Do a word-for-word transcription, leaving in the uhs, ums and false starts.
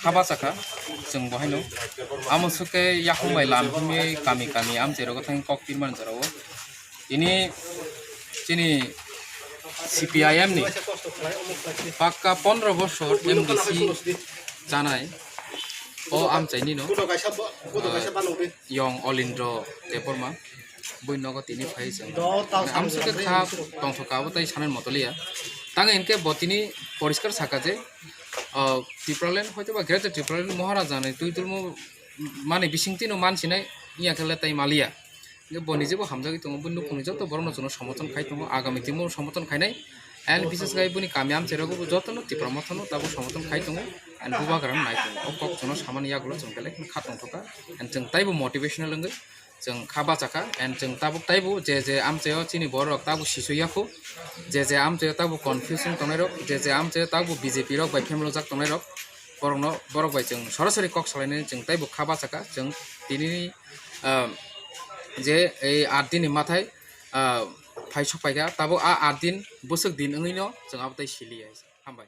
Haba chakha chwng bo haino. Amo sukhe yakung bai lam himwi kami kami amchai rogo thang kok pirman jorao. Ini chini C P I M ni pakka pondro bosor M D C chanai o amchai nino, ah, Yong Olindro Debbarma bui nogo tini phai chwng. Amsukhe kha tongthok abo tai sanani motoliya. Tang hinkhe bo tini poriskar saka je, ah, Tipraland hoito ba Greater Tipraland Maharaja ni twi tulmo mani bisingtwi no mansinai, iya khe le tai maliya. Hingke bo nijebo hamjagwi tongo, bo nukhungni joto borokno chwngno somorthon khai tongo, agami timo somorthon khainai. And bises khai boni kami amchai rokbo jotono Tipra Mothano tabuk somorthon khai tongo, and bubagrano nai tongo. O kok chwngno samani yagulo chwng belai kheno kha tongthokha, and chwng taibo motivational wngwi chwng kha bachakha, and chwng tabuk taibo je je amchaio chini borok tabuk sisu yakho, je je amchaio tabuk confusion tongnairok, je je amchaio tabuk B J P rok bai phemlojak tongnairok, borokno, borok bai chwng sorasori kok salainani chwng taibo kha bachakha. Chwng tini, ah, je ei aat din ni mathai, ah, phai sok paikha, tabuk a aat din bwswk din wngwino chwng abo tai siliya. Hambai.